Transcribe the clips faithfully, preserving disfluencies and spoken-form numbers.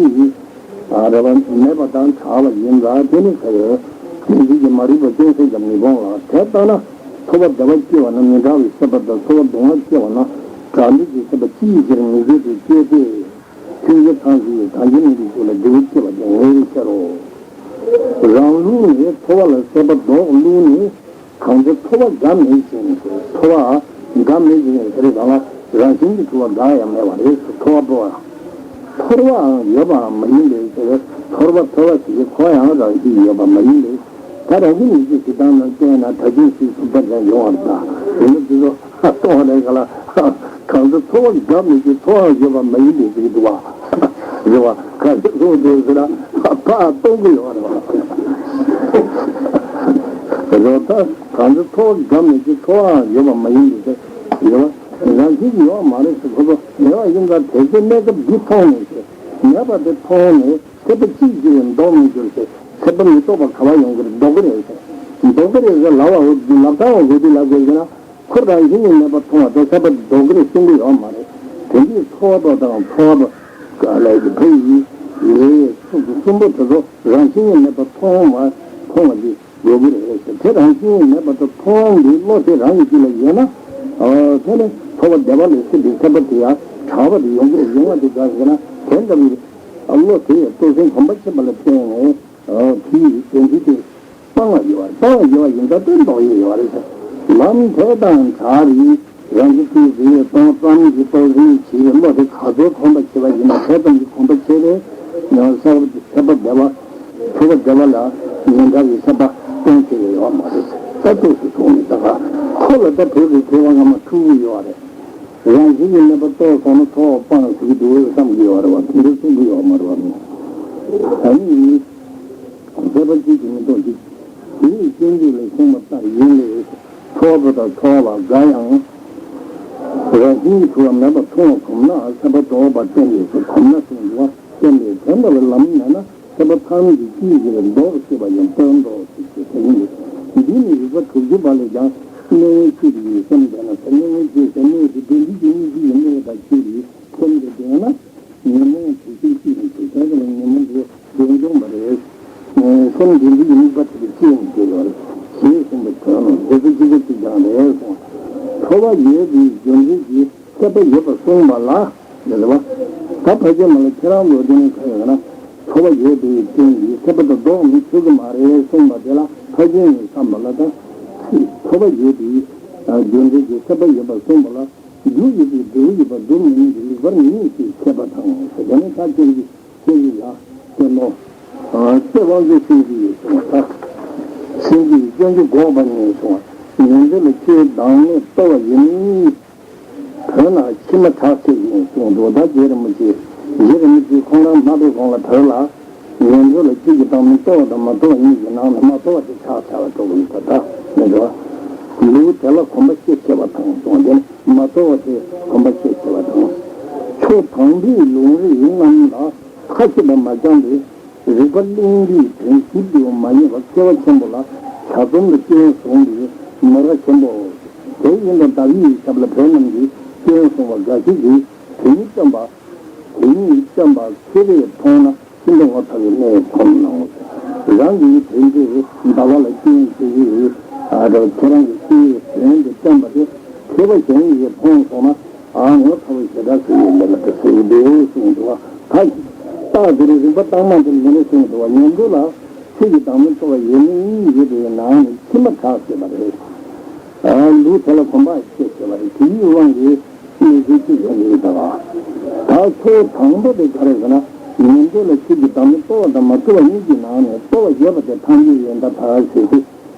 ཡིན། ཨ་རེ་བ་མེད་པ་དང་བྲལ་བ་ཡིན་ལ། དེ་ནི་ཁ་ཡོད་དེ་འདི་གི་མ་རིག་པ་ཅུང་ཟད་ཀྱང་མི་སྤོང་ལ། དེ་ལྟ་ན་ཐོབ་པ་བདེ་བ་སྐྱེ་བ་ན་མི་འབྲལ་བའི་ཤེས་པ་དང་། ཐོབ་པ་སྡུག་བསྔལ་སྐྱེ་བ་ན་བྲལ་འདོད་ཀྱི་ཤེས་པ་ཅི་ཡི་ཕྱིར་མི་སྐྱེ་བའི་སྐྱེ་སྟེ། ཆོས་ཅན་ཐམས་ཅད་ཀྱི་གང་ཞིག་མིན་པའི་ཆོས་ལ་འབྲས་བུ་སྐྱེ་བ་ཀྱང་ངེས་པའི་ཕྱིར་རོ། རང་ལུགས་ནི་ཐོབ་པ་ལ་སྲེད་པ་ལྡོག་ལུགས་ནི། གང་ཚེ་ཐོབ་པ་འགའ་མེད་ཅིང་། ཐོབ་པ་འགའ་མེད་ཅིང་ཟེར་བའི་སྒང་ལ་རང་བཞིན་གྱིས་གྲུབ་པ་འགའ་ཡང་མེད་པ་རེད། ཐོབ་པ་སྤོ་བ། ཐོབ་པའང་ཡོད་པའང་མ་ཡིན་པའི་ཕྱིར། ཐོབ་པ་ཐོབ་པ་ཟེར་གྱི་ཁོ་ཡང་རང་བཞིན་ཡོད་པ་མ་ཡིན་པས། ད་རང་བཞིན་ཉིད་ཀྱི་གཞི་དང་ནང་བསྟན་ན་ད་ཅི་ཞིག་སུ་པར་ཀྱང་ཡོང་བར་གདའ། ཡིན་ན་དེ་ཚོ་གཏོང་བ་ནས་ག་ལ། གང་ཚེ་ཐོབ་པ་འགའ་མེད་ཅིང་། ཐོབ་པའང་ཡོད་པ་མ་ཡིན་པའི་ཟེར་གྱི་འདུག་བ། རེད་བ། ག་ཚོད་གསུངས་འདུག་ཟེར་ན་ཕར་གཏོང་གི་ཡོད་རེད་བ། རེད་བ། ད་གང་ཚེ་ཐོབ་པ་འགའ་མེད་ཅིང་། ཐོབ་པའང་ཡོད་པ་མ་ཡིན་པའི་ཟེར་ཡོད་བ། རང་བཞིན་གྱིས་ཡོད་པ་མ་རེད་ཟེར། ཁོ་ཚོ་མེད་པ་ཡིན་ཙང་དེ་ཚེ་གནས་སྐབས་འདི་མཐོང་ནས་ཟེར། མེད་པ་དེ་མཐོང་ནས་སྲེད་པ་ཅིའི་ཕྱིར་ལྡོག་མི་འགྱུར་ཟེར། སྲེད་པ་མི་ལྡོག་པ་ག་པར་ཡོང་གི་རེད། ལྡོག་གི་རེད་ཟེར། ལྡོག་གི་རེད་ཟེར་ལབ་པ་ལབ་སྟངས་འོ་དེ་ལབ་དགོས་ཀྱི་ན། ཁོ་རང་བཞིན་གྱིས་མེད་པ་མཐོང་བ་དང་ཁྱད་པར་ལྡོག་གི་རེད་གསུང་གི་ཡོད་མ་རེད། དེ་འདྲའི་ཐོབ་པ་དང་ཐོབ་པ་ལས་ཀྱི་ཕ་ཡི་ལས་གསུམ་པོ་དེ་ཚོ་རང་བཞིན་གྱིས་མེད་པ་མཐོང་བ་མཐོང་བ་དེ་དགོས་ཀྱི་རེད་ཟེར། དེ་རང་བཞིན་གྱིས་མེད་པ་དང་མཐོང་བའི་བློ་དེ་རང་གི་རྒྱུད་ལ་ཡོད་ན། ཨ་དེ་ནི་ཐོབ་པ་བདེ་བ་ལས་སྲིད་པའི་ཁྱད་པར་དེ་ཡང་གྲགས་པ་དེ་ཡོང་གི་རེད། ཡོང་བ་དེ་ག་རེ་ཟེར་ན། དེ་འདྲ་བའི་བློ་དེ་ཡང་ལྟོ་ཟན་གོམས་པ་ཆེན་པོ་ལ་བརྟེན་ནས། དེའི་དོན་གྱིས་ཏེ། སྤང་བ་ཡོད་པ། སྤང་བ་ཡོད་པ་ཡིན་ཙང་དེ་ལྡོག་ཡས་ཡོད་རེད་ཟེར། ལམ་དེ་དང་བྲལ་བའི་རང་གི་སྤྲུལ་པའི་སྟོང་ཙམ་གྱི་རྟོགས་ཟིན་བྱེད་པའི་བློ་དེ་ག་ཚོད་གོམས་པ་བྱས་པ་ཡིན་ན། དེ་ཙམ་གྱིས་གོམས་པ་བྱས་པས་ཡང་ས་ཐོབ་པ་བདེ་བ། ཐོབ་པ་བདེ་བ་ལ་མི་འབྲལ་བའི་ཤེས་པ་སྟོང་ཆེ་ཡས་ཡོད་མ་རེད་ཟེར། ད་ཏོག་ཙམ་གསུངས་ནས། ད་ག་ཁོ་ལ་ད་བོད་ཀྱི་དགེ་བ་སྔ་མ་འཁྲུལ་གྱི་ཡོད་རེད། རང་བཞིན་གྱིས་མེད་པ་རྟོགས་སོང་ན་ཐོབ་པ་སྤངས་ཟེར་གྱི་འདུག་བསམ་གྱི་ཡོད་རེད་བ། དེ་འདྲ་གསུང་གི་ཡོད་མ་རེད་བ། ཨ་ནི། སྲེད་པ་གཅིག་ཀྱང་མི་ལྡོག་ཅིང་། དེ་ཉིད་སྤྱོད་འཇུག་ལས་གསུངས་པ་ལྟར་ཡིན་ལས། ཐོབ་པ་དང་ཐོབ་པ་འགའ་ཡང་རང་བཞིན་གྱིས་གྲུབ་པ་མེད་པར་མཐོང་བ་གོམས་ན་སྲེད་པ་ལྡོག་པར་བསྟན་པས་སོ། གོམས་ན་ཟེར་བ་བསྟན་པས། དེ་འདྲ་བའི་ལམ་མེད་ན་སྲེད་པ་ཐམས་ཅད་ཅི་ཡི་ཕྱིར་ལྡོག་ཅེས་པ་ཡང་དོན་ལྡོག་ཅེས་བྱེད་པ་ཡིན་ཏེ། འདི་ནི་རིགས་པ་དྲུག་ཅུ་པ་ལས་ཀྱང་། གནས་ལྔའི་ཆོས་དེ་ཡི་སེམས་བདེན་ན་ཟེར། གནས་ལྔའི་ཆོས་ཟེར་གནས་དེ་དོན་གྱི་གནས་ཀྱི་ཡིན་གནས་དང་ཆོས་དེ་སེམས་དེ་བདེན་ན། ཉོན་མོངས་དྲི་ཞིམ་ཅི་ཡང་ཆོས་དེ་ལ་ཉོན་མོངས་དྲི་ཞིམ་ཅུང་མ་རེད། སེམས་དེ་འདི་ཡི་དམིགས་པ་དེ་ལ་ཅི་ཡང་མི་སྐྱེ་བར་ཞེས་གསུངས་པའི་དོན་ནོ། འདི་ཚོ་ཅི་ཅི་ཅི་ཀྱང་རེད་གསུངས། ཐོབ་པ་ཡོད་པའི་རྒྱུ་མཚན་གྱིས་སྲེད་པ་ཡོད་པར་གསུངས་པ་ལ། ལ་ལ་བ། ད་ཕ་ཆེན་མ་ལ་ཁྱེད་རང་ཚོ་དེ་ནས་ཁ་ཡོད་ན། ཐོབ་པ་ཡོད་པའི་རྐྱེན་གྱིས་སྲེད་པ་དང་ལྡོག་མི་ཆོག་གི་མ་རེད་གསུངས་པ་དེ་ལ་ཕ་ཆེན་གྱིས་བསམ་པ་ལ། ད་ཐོབ་པ་ཡོད་པའི་རྒྱུ་མཚན་གྱིས་སྲེད་པ་ཡོད་པར་གསུངས་པ་ལ། རྒྱུ་ཡོད་པའི་འབྲས་བུ་ཡོད་པ་སྒྲུབ་མི་ནུས་ཀྱི་རིགས་པ་གཉིས་ཀྱི་ཁྱད་པར་དང་ཟེར། དེ་ནས་ད་ཁྱེད་ཀྱི་ཁྱེད་ཀྱི་ཡ་ཁྱེད་ནོ། ཨ་ཚེ་དབང་ཕྱུག་སེང་གེ་ཡིས་གསུངས་པ་ལྟར། སེང་གེ་ཡིས་སྤྱོད་འཇུག་འགོག་པ་ཉིད་གསུངས་པ། ཉན་ཐོས་ལ་ཆོས་བདག་མེད་རྟོགས་པ་ཡིན། བོད་ན་ཕྱི་མ་གྲགས་ཆེ་ཞིང་གསུངས་འདུག་ད་རྗེ་རིན་པོ་ཆེ། རྗེ་རིན་པོ་ཆེ་ཁོང་རང་སྨྲ་བའི་གོང་ལ་བོད་ལ། ཉན་ཐོས་ལ་ཆོས་ཀྱི་བདག་མེད་རྟོགས་པ་དང་མ་རྟོགས་པ་གཉིས་ཀྱི་ནང་ནས་མ་རྟོགས་པ་དེ་ཕྱག་འཚལ་བར་འགྲོ་དགོས་པ་ད་མི་འགྲོ། ལུགས་དེ་ལ་གོམས་པ་ཤས་ཆེ་བ་དང་གསུངས་ཏེ། མ་རྟོགས་པ་དེ་གོམས་པ་ཤས་ཆེ་བ་དང་། ཕྱོགས་དང་པོའི་ལུང་རིགས་རྣམས་ལ་མཐའ་ཡས་པ་མ་སྦྱངས་པའི་རིག་པ་གླིང་པའི་དོན་ཞིབ་ཏུ་མ་རྙེད་པ་མཁས་པ་ཆེན་པོ་ལ་གྱ་ཚོམ་ལ་སྐྱོན་བཟུང་བའི་ནོར་བ་ཆེན་པོ། དེ་ཡིན་ན་ཟླ་བའི་ཞབས་ལ་བོད་རྣམས་ཀྱིས་སྐྱོན་བཟུང་བ་འགའ་ཞིག་གིས་དེ་ཉིད་བཅོམ་པ། དེ་ཉིད་བཅོམ་པ་ཁྱོད་རས་མཐོང་ན་ཤིན་ཏུ་ངོ་མཚར་བའི་གནས་ཁོམ་ནའོ། རང་གིས་དེ་འདྲའི་ཟླ་བ་ལ་སྐྱོན་བྱེད་ཀྱི་ཡོད། ཨ་ད་ཁྱེད་རང་གི་ཤེས་ཡོན་དོན་དུ་བཅོམ་པ་དེ་མཁས་པ་གཞན་ཡིས་མཐོང་སོང་ན། ཨ་ངོ་ཚ་བོ་ཞེ་དྲག་ཟེར་ཡོད་མེད་ལ་དེ་ཟེར་གྱི་འདུག་གསུངས་འདུག་བ། ད་རྟགས་དེ་རིང་རིམ་པ་བཏང་མ་དེ་མི་རེད་གསུངས་འདུག་བ། ཉན་ཐོས་ལ་ཆོས་ཀྱི་བདག་མེད་རྟོགས་པ་ཡོད་མེད་གཉིས་ཡོད་པའི་ནང་ནས་ཕྱི་མ་གྲགས་ཆེ་བ་རེད། ཨ་ལུགས་དེ་ལ་གོམས་པ་ཤས་ཆེ་བ་རེད། དེའི་དབང་གིས་གནས་ཚུལ་གཅིག་ཡོང་གི་ཡོད་པ། ད་ཕྱོགས་དང་པོ་དེ་ག་རེ་ཟེར་ན། ཉན་ཐོས་ལ་ཆོས་ཀྱི་བདག་མེད་རྟོགས་པ་དང་མ་རྟོགས་པ་གཉིས་ཀྱི་ནང་ནས་རྟོགས་པ་ཡོད་པ་དེ་ཐམས་ཅད་ཡོན་ཏན་དག་ཟེར་ཏེ།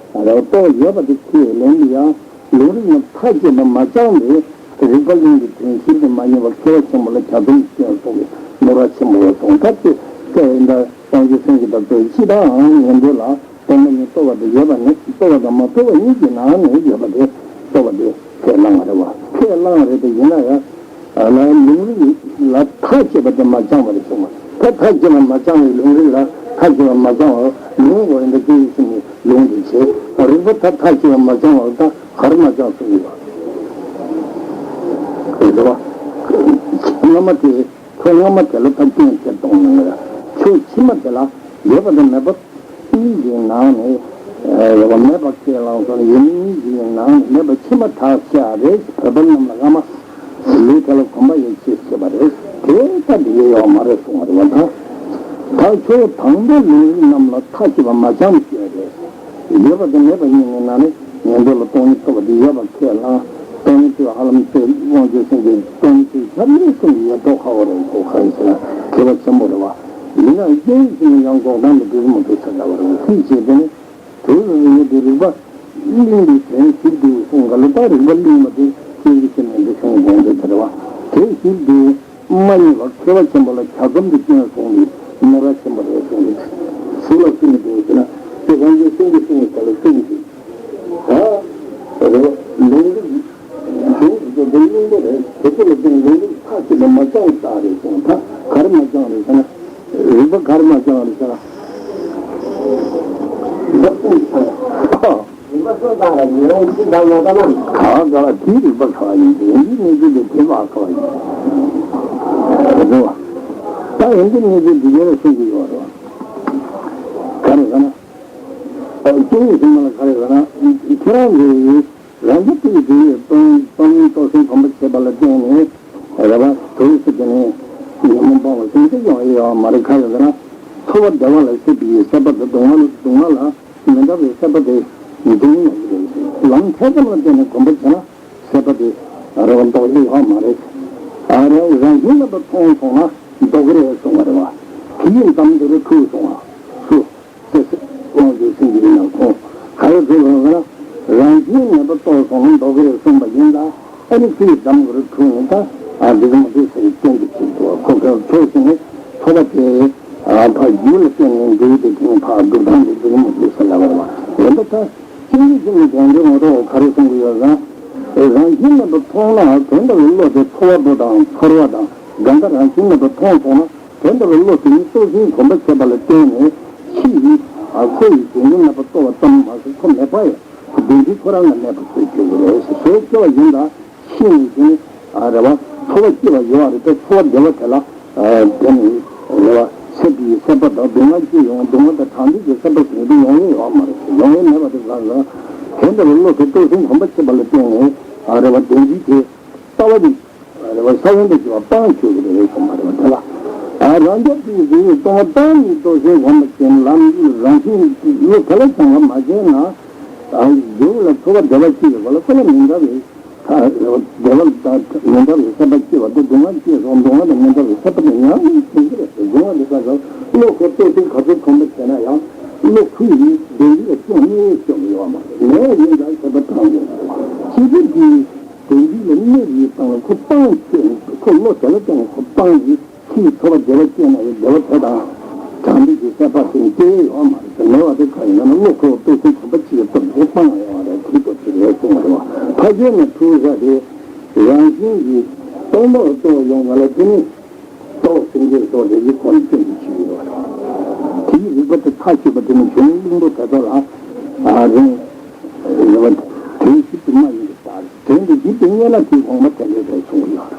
རྟོགས་ཡོད་པ་དེ་ཁས་ལེན་པ་ཡང་ལུང་རིགས་རྣམས་མཐའ་དཔྱད་པ་མ་སྦྱངས་པས་རིག་པ་གླིང་གི་དོན་ཞིབ་ཏུ་མ་རྙེད་པ་མཁས་པ་ཆེན་པོ་ལ་གྱ་ཚོམ་སྐྱོན་སོགས་ཀྱི་ནོར་བ་ཆེན་པོ་སོང་། ད་ཅི་སྐད་ཡིན་ད་དབང་ཕྱུག་སེང་གེ་ལྟ་བུ་སྤྱིར་བཏང་ཉན་ཐོས་ལ་རྟོགས་པ་གཉིས་རྟོགས་པ་དེ་ཡོད་པ་ནི་རྟོགས་པ་དང་མ་རྟོགས་པ་གཉིས་ཀྱི་ནང་ནས་ཡོད་པ་དེ་རྟོགས་པ་དེ་ཁས་བླངས་པ་རེད་བ། ཁས་བླངས་པ་རེད་དེ་ཡིན་ན་ཡང་། ལ་ལུང་རིགས་ལ་མཐའ་དཔྱད་པ་དེ་མ་སྦྱངས་པ་རེད་གསུངས་པ། ད་མཐའ་དཔྱད་པ་མ་སྦྱངས་པའི་ལུང་རིགས་ལ་མཐའ་དཔྱད་པ་མ་སྦྱངས་པར་ལུང་གོ་ཡིན་ད་སྐད་ཡིག་གསུམ་གྱི་ལུང་དེ་བྱས། རིགས་པ་ད་མཐའ་དཔྱད་པ་མ་སྦྱངས་པར་ད་ག་རེ་མ་སྦྱངས་གསུངས་ཡོད་པ་རེད་བ། སྔ་མ་དེ་ཁོ་སྔ་མ་དེ་ལ་ད་སྐྱོན་ཁྱེར་གཏོང་གནང་ཡོད། དེ་ལ་ཡོད་པ་དང་མེད་པ་གཉིས་ཀྱི་ནང་ནས། ཨ། རེད་བ། མེད་པ་ཁས་བླངས་སོང་ན་ཡོད་མེད་གཉིས་ཀྱི་ནང་ནས་མེད་པ་ཕྱིན་པ་གྲགས་ཤག་རེད། བོད་པ་རྣམས་ལ་སྔ་མ་ལུགས་དེ་ལ་གོམས་པ་ཡོད་ཅེས་བཤད་པ་རེད། དེ་ལྟ་འདི་ཡོད་ཡོད་མ་རེད་གསུངས་པ་རེད་བ། ད་ད་ཆོས་དང་པོ་ལུང་རིགས་རྣམས་ལ་མཐའ་གཅིག་པ་མ་འཆམ་ཞེས་རེད། ཡོད་པ་དང་མེད་པ་གཉིས་ཀྱི་ནང་ནས་ངན་འགྲོ་ལ་སྟོང་ཉིད་ཐོབ་པ་འདི་ཡོད་པ་ཁས་བླངས། སྟོང་ཉིད་ཐོབ་པ་ཧ་ལམ་ཚེ་དབང་ཆེན་སེང་གེ་སྟོང་ཉིད་ཐོབ་པ་ཆ་མེད་གསུངས་ཡོད་མདོག་ཁ་བོ་རེད། ཁོ་ག་རེ་ཟེར་ན་མཁས་པ་ཆེན་པོ་རེད་བ། ཡིན་ན་སྐྱེས་བུ་ཆེན་མོ་ཡང་འགོག་དང་ནི་འདུག་མ་འདུག་ས་འདྲ་བ་རེད། ཚིག་བྱས་ཏེ་ནི་དུས་རེ་རེ་དེ་རིག་པ་གླེང་བའི་དོན་ཞིབ་ཏུ་གསུངས་ག་ལ། ད་རིག་པ་གླེང་བ་དེ་སྐྱེས་བུ་ཆེན་མོ་འདི་གསུངས་དགོངས་དེ་དེ་རེད་བ། དེ་ཞིབ་ཏུ་མ་རྙེད་པར་མཁས་པ་ཆེན་པོ་ལ་གྱ་ཚོམ་དུ་སྐྱོན་སོང་བའི་ནོར་བ་ཆེན་པོ་རེད་གསུངས་ཏེ། གཟུགས་ལ་སུན་འདུག་ཟེར་ན་དེ་རང་གི་སེམས་ཀྱི་སེམས་ཀྱི་བྱ་ལ་སེམས་ཀྱི། ད་རེད་བ། ལུང་རིགས་ལུང་རིགས་དེ་གླེང་པོ་རེད། དེ་ཚོ་ལ་བརྟེན་ལུང་རིགས་ཁ་ཅིག་ལ་མ་འཆམ་རྟགས་རེད་གསུངས། ད་ག་རེ་མ་འཆམ་རེད་ཟེར་ན། རིག་པ་ག་རེ་མ་འཆམ་རེད་ཟེར་ན། རིག་པ་གསུམ་ཚང་། རིག་པ་གསུམ་ཚང་ལ་ཉོན་མོངས་སྤྱི་དང་མ་ལྟ་ན། ག་ག་ལ་དེའི་རིག་པ་ག་ཡིན་དེ་ཡིན་གནས་ཚུལ་དེ་དེ་མ་ག་ཡིན། རེད་བ། ད་ཡིན་གནས་ཚུལ་འདི་ག་ལ་གསུང་གི་ཡོད་རེད་བ། ག་རེ་ཟེར་ན། སྐྱེས་བུ་ཆེན་མོ་ལ་ག་རེ་ཟེར་ན། ཁྱེད་རང་གིས་རང་རྒྱལ་དེ་ཡི་དེ་ཡི་སྟོང་སྟོང་ཉིད་རྟོགས་ཟིན་གོམས་པ་བྱས་པ་ལ་བརྟེན་ནས་རེད་བ། དུས་སུ་དེ་ནས་ཉོན་མོངས་སྤངས་པ་ཟིན་ཏེ་ཡོང་ཡོད་མ་རེད། ག་རེ་ཟེར་ན། ཚོར་བ་བདེ་བ་ལ་སྲེད་པའི་སྲེད་པ་དང་སྡུག་བསྔལ་སྡུག་བསྔལ་ལ་མི་འདའ་བའི་སྲེད་པ་དེ་འདུག་ཡོང་གི་རེད། ལམ་འཕྲལ་ཙམ་ལ་བརྟེན་ནས་གོམས་པ་བྱས་ན་སྲེད་པ་དེ་རེད་བ་ལྡོག་ཡོད་མ་རེད། ཨ་རེ་རང་བཞིན་མེད་པར་མཐོང་སོང་ན་ལྡོག་གི་རེད་གསུངས་པ་རེད་བ། དེ་ཡི་འདམ་དེ་རུ་འཁྲུགས་སོང་བ་སུ། དབང་དུ་སེམས་ཀྱི་ནང་ཁོང་ག་རེ་བཟོས་ཡོང་ན། རང་བཞིན་མེད་པར་རྟོགས་སོང་ན་ལྡོག་གི་རེད་གསུངས་པ་ཡིན་ད། ཨ་ནི་ཚུལ་གདམ་གྱི་རུ་འཁྲུངས་ནས་ད་ཨ་འདི་ག་མ་འདུག་ཟེར་བའི་སྐྱོན་གྱི་ཚིག་འདུག་ཁོ་ག་ཚོད་ཟིན་ནས་ཚོར་བ་དེ་ཨ་ཕར་རྒྱུ་ལ་བརྟེན་ནས་འདུག་དེ་དེ་ནས་ཕར་སྒྲུབ་སྟངས་དེ་འདི་ག་མ་འདུག་ཟེར་ལབ་པ་རེད་བ། འོན་ཏེ་ད་སྐྱེས་བུ་ཆེན་མོ་དགོངས་འགྲེལ་ངོ་ཐོག་ག་རེ་གསུང་གི་ཡོད་ཟེར་ན། རང་བཞིན་མེད་པར་མཐོང་ན་དོན་དམ་པའི་བློ་དེ་ཚོར་བ་པོ་དང་ཚོར་བ་དང་གང་ག་རང་བཞིན་མེད་པར་མཐོང་སོང་ན། དོན་དམ་པའི་བློ་དེ་ཉིད་རྟོགས་ཟིན་གོམས་པ་བྱས་པ་ལ་བརྟེན་ནས་ཕྱིས་ཡིན། ཨ་ཁོ་ཡི་རྒྱུན་ལྡན་མེད་པར་རྟོགས་པ་ཙམ་མ་ཟད་ཁོ་མེད་པ་ཡང་ཁོ་བདེན་འཛིན་ཁོ་རང་ལ་མེད་པར་བཟོས་བཅུག་གི་རེད། བཟོས་བཅུག་པ་ཡིན་ད་ཕྱིས་ཡིན་ཀྱང་ཨ་རེད་བ། ཚོར་བ་སྐྱེ་བ་ཡོད་རེད་དེ་ཚོར་བ་བདེ་བ་དེ་ལ་ཨ་དེ་ནི་རེད་བ། སྲེད་པའི་སྲེད་པ་དང་སྡུག་བསྔལ་སྐྱེ་ཡོང་སྡུག་བསྔལ་དང་གྲང་འདུལ་གྱི་སྲེད་པ་ཟེར་གྱི་ཡོང་ཡས་ཡོད་མ་རེད། ཡོང་ཡས་མེད་པ་དེ་ག་ལ་དོན་དམ་པའི་བློ་དེ་རྟོགས་ཟིན་གོམས་པ་བྱས་པ་ལ་བརྟེན་ནས་ཨ་རེད་བ། བདེན་འཛིན་དེ། ལྟ་བ་ནི། རེ་བ་ས་བོན་དུ་གྱུར་པ་སྤང་ཆོས་ཀྱི་རེ་བའི་གསུངས་པ་རེད་བ། དེ་ལ། ཨ་རང་རྒྱལ་དེ་ཡི་རེ་བའི་སྟོང་པ་སྟོང་ཉིད་རྟོགས་ཟིན་གོམས་པ་ཅན་ལམ་རང་བཞིན་བློ་དེ་ལ་བྱང་བ་མ་བྱས་ན། ཨ་རྒྱུ་ལ་ཚོར་བ་བདེ་བ་སྐྱེ་བའི་སྐོར་ལ་ཁོ་ལ་མི་འདྲ་བའི་ཁ་བདེ་བ་དང་མི་འདྲ་བའི་སྲེད་པ་སྐྱེ་བ་དེ་སྡུག་བསྔལ་སྐྱེས་སོང་སྡུག་བསྔལ་དང་མི་འདྲ་བའི་སྲེད་པ་དེ་ཡང་ཡང་སྐྱེ་གི་རེད། སྡུག་བསྔལ་དེ་ས་ས་བློ་ཁོ་རྟོགས་ཟིན་ག་ཚོད་གོམས་པ་བྱས་ན་ཡང་བློ་ཁོ་ཡི་བདེ་འཇིགས་ལ་སྐྱོན་གནས་སྐྱོན་ཡོད་མ་རེད། ནས་ཡིན་ཙང་སྲེད་པ་དྲང་ཡོད་མ་རེད། སྐྱེ་བོ་འདི། དོན་འདི་ལ་གནས་ཡིན་དང་ཁོ་སྤང་ཆོས་ཁོ་བློ་དེ་ལ་བརྟེན་ནས་ཁོ་སྤང་ཡིན། ཕྱིའི་ཚོར་བ་བདེ་བ་སྐྱེས་ན་ཡང་བདེ་བ་དེ་དང་། གྲང་འདུལ་གྱི་སྲེད་པ་དེ་སྐྱེ་ཡོད་མ་རེད། མེད་པ་དེ་གང་ཡིན་ན་བློ་ཁོ་བོ་སྟོབས་ཆེན་གོམས་པ་ཅི་ཡང་སྟོབས་ཆེན་སྤང་ཡོད་མ་རེད། དེ་སྟོབས་ཆེན་རེད་གསུངས་པ་རེད་བ། ཕ་རྒྱལ་ནས་འཁྲུལ་ས་དེ་རང་བཞིན་གྱིས་སྟོང་པར་རྟོགས་ཡོང་བ་ལ་དེ་ནི། རྟོགས་ཟིན་གྱི་སོགས་དེ་ཡིས་ཁོ་ནི་སྐྱོན་གྱི་ཆེ་ཡོད་རེད། དེའི་རིགས་པ་དེ་ཐག་ཆོད་པ་དེ་ནི་གཞུང་གླིང་པོ་དེ་ཚོ་ལ་ཨ་རིང་། རེད་བ། དོན་ཞིབ་ཏུ་སྨྲ་ཡིན་གྱི་ལྟར་དོན་དེ་ཞིབ་ཏུ་རྙེད་ན་དེའི་དགོངས་པ་དེ་འདྲའི་རེད་གསུངས་ཡོད་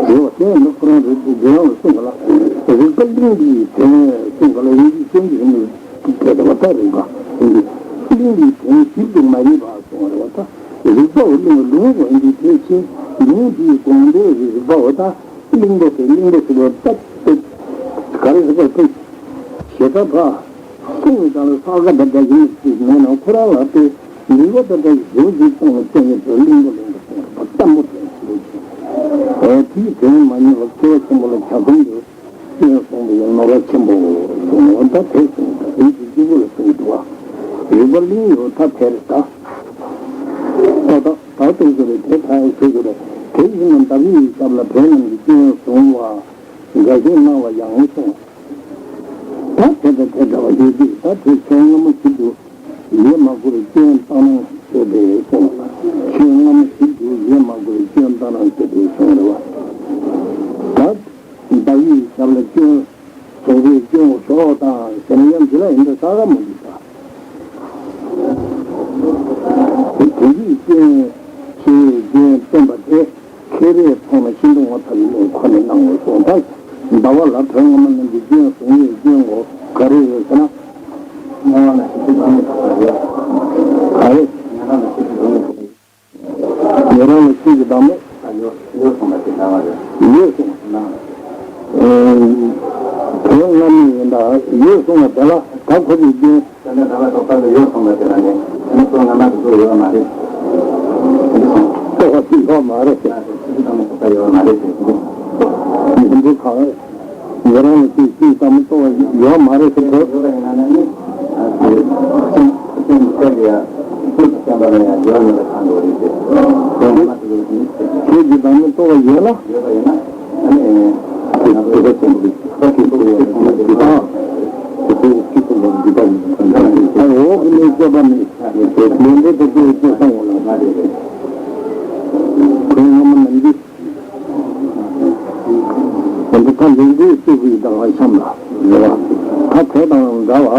རེད། རེད་བ། དེ་ཡང་ནི་ཁོ་རང་རེད་དེ་རང་ལ་གསུངས་པ་ལ། རིགས་པ་གླིང་པའི་དོན་གསུངས་པ་ལ་ཡིན་གྱི་སྐྱོན་གྱི་རིང་ལུགས་དེ་རེད་བ། ད་རིགས་པ་ཡིན་གྱི་གླིང་པའི་དོན་ཞིབ་ཏུ་མ་རྙེད་པ་གསུངས་པ་རེད་བ། ད་རིགས་པ་འོ་གླིང་པ་ལུང་པ་ཡིན་གྱི་དེ་ཕྱིན་ལུང་དེའི་དགོངས་དོན་རིགས་པ་འོ་ད། གླིང་པོ་དེ་གླིང་པོ་ཟེར་བ་ད་དེ་ག་རེ་ཟེར་བ་དེ་ཞེ་དྲག་ཕ་གསུང་བའི་སྒང་ལ་ས་ག་ད་ད་ཡིན་ཅིག་མེད་ན་ཁོ་རང་ལ་དེ་ནུས་པ་ད་ད་ཞེ་པོ་ཅིག་བཏང་ནས་བསྟན་ཡོད་པའི་གླིང་པོ་གླིང་པོ་གསུང་བ་གཏམ་པོ་དེ་ཞེ་པོ་ཅིག་ཨོ་དེའི་དོན་མ་རྙེད་པར་མཁས་པ་ཆེན་པོ་ལ་གྱ་ཚོམ་དུ་སྐྱོན་སོང་བའི་ནོར་བ་ཆེན་པོ་གསུངས་པ་ད་དེ་གསུངས་ད་དེ་ཅིག་གཅིག་པོ་ལ་གསུངས་འདུག་བ། རིགས་པ་གླིང་ཡོད་ད་དེ་རེད་ད། ཏོ་ཏོ། ད་དུ་གི་རེད་དེ་ད་ཡང་ཞུ་གི་རེད། དེ་བཞིན་ནམ་བདག་ཡིད་ཞབས་ལ་བོད་རྣམས་ཀྱི་སྐྱོན་བཟུང་བ། འགའ་ཞིག་སྣང་བ་ཡང་གསུངས། ད་དེ་ལྟ་དེ་འདྲ་བ་ཡོད་དུས་ད་དེ་ཁྱོད་སྔ་མོ་ཞིག་ཏུ་ཡིད་མ་བསྐུར་སྐྱོན་བཏང་ན་ཞེས་པས་གསུངས། ཁྱོད་སྔ་མོ་ཞིག་ཏུ་ཡིད་མ་བསྐུར་སྐྱོན་བཏང་ན་ཞེས་པས་གསུངས་རེད་བ། ད་བདག་ཡིད་ཞབས་ལ་སྐྱོན། གྲོགས་པོའི་སྐྱོན་ཞོག་དང་ཟེར་ན་ཡང་འདི་ལ་ཡིན་འདྲ་ས་ག་མ་འདུག་ད། དེ་དུས་སྐྱོན་ཞེས་སྐྱོན་བསྟན་པ་དེ་མཁས་པས་མཐོང་ན་ཤིན་ཏུ་ངོ་ཚ་བའི་གནས་ཁོ་ནས་སྣང་ངོ་སོང་ད། ཟླ་བ་ལ་བོད་སྔ་མ་རྣམས་ཀྱི་སྐྱོན་བཟུང་ཡོད་སྐྱོན་འགོ་ག་རེ་ཡོད་ཟེར་ན། སྔ་མ་ལ་ཤེས་བྱའི་བདག་མེད་དོགས་པ་ཡོད། ག་རེ། སྔ་མ་ལ་ཤེས་བྱའི་བདག་མེད་དོགས་པ་ཡོད། ཉན་རང་ལ་ཤེས་བྱའི་བདག་མེད། ཡོད་ཡོད་གསུངས་པ་དེ་འདྲ་བ་རེད། ཡོད་གསུངས་པ་ན། དོན་སྔ་མའི་ཡིན་ད་ཡོད་གསུངས་པ་དེ་ལ་ད་ཁོ་ཚོས་སྐྱོན། དེ་འདྲ་འདྲ་བ་རྟོག་པ་ལ་ཡོད་གསུངས་པ་དེ་ལ་ནི་དེ་ནི་དོན་སྔ་མ་དེ་ཚོ་ཡོད་མ་རེད། དེ་འདྲ་གསུངས། རྟོག་པ་དེ་ཡོད་མ་རེད་ཟེར། ད་དེ་ཚོ་ད་མ་རྟོག་པ་ཡོད་མ་རེད་ཟེར་གྱི་འདུག། མི་འདུག་གང་། ཉན་རང་ལ་ཅིག་ཅིག་ཙམ་རྟོག་པ་ཡོད་མ་རེད་ཟེར་གྱི་འདུག། ཡོད་པ་ཡིན་ན་ནི། ཨ་དེ་སེམས་སེམས་གཏད་ཀྱི་ཡ། སེམས་ཀྱི་བསྟན་པ་ལ་ཡང་འགྱུར་བ་མེད་པའི་ཁ་འདོགས་རེད་ཟེར། དོན་སྔ་མ་དེ་ཚོ་ནི་ཟེར་གྱི། ཁྱེད་ཀྱི་བདག་མེད་རྟོགས་པ་ཡོད་ན། ཡོད་པ་ཡིན་ན། ཨ་ནི། དེ་ཚོ་ཆེན་པོ་རེད། ད་དེ་ཚོ་ཡོད་ཚང་མ་དེ་དང་། དེ་ཚོ་སྐྱིད་པོ་ལ་འདི་ལྟ་ཡིན་ཁོ་ན་རེད། ཨ་འོག་གི་ནས་སྤྱོད་པ་མེད། ལས་འབྲས་དེ་ཚོ་སྤྱོད་སྟངས་ཡོད་ལ་ང་རེད་རེད། དོན་སྔ་མ་ནམ་རྒྱུན། དེ་འདྲ་ད་ལན་འདི་སྲིད་པའི་དང་བ་འཆམ་ལ་རེད་བ། ད་དེ་དང་འདྲ་བ་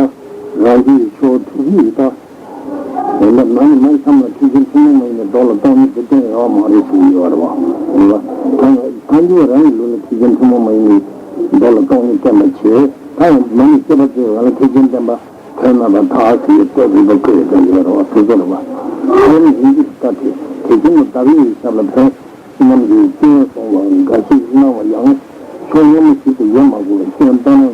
རང་རྒྱུད་ཀྱི་ཆོས་ཐུགས་རྒྱུད་ད། དེ་འདྲ་མ་ནི་མ་འཆམ་ལ་ཐེག་ཆེན་ཐུན་མོང་མ་ཡིན་པའི་མདོ་ལ་སྟོང་ཉིད་དེ་བསྟན་ཡོད་མ་རེད་གསུངས་ཡོད་རེད་བ། རེད་བ། ད་ཐལ་འགྱུར་རང་གི་ལུགས་ལ་ཐེག་ཆེན་ཐུན་མོང་མ་ཡིན་པའི་མདོ་ལ་སྟོང་ཉིད་བསྟན་པ་བྱས། ད་ཡང་མ་ནི་སྐྱེས་པ་ཚོས་ང་ལ་ཐེག་ཆེན་བསྟན་པ་དོན་མེད་པ་དག་ཟེར་བའི་བསྟོད་དགོས་པ་བཀོད་ཡོད་ཀྱང་ཡོད་རེད་བ། དེ་ཚོ་རེད་བ། ད་ནི་ཡིན་གྱི་ད་དེ་དེ་ཆེན་པོ་ཟླ་བའི་ཞབས་ལ་ཕན། རྣམས་ཀྱིས་སྐྱོན་གསུངས་པ་འགའ་ཞིག་གནང་བ་ཡང་། ཕྱོགས་སྔ་མ་ཞིག་ཏུ་ཡོད་མ་དགོས་པའི་སྐྱོན་བཏང་ན།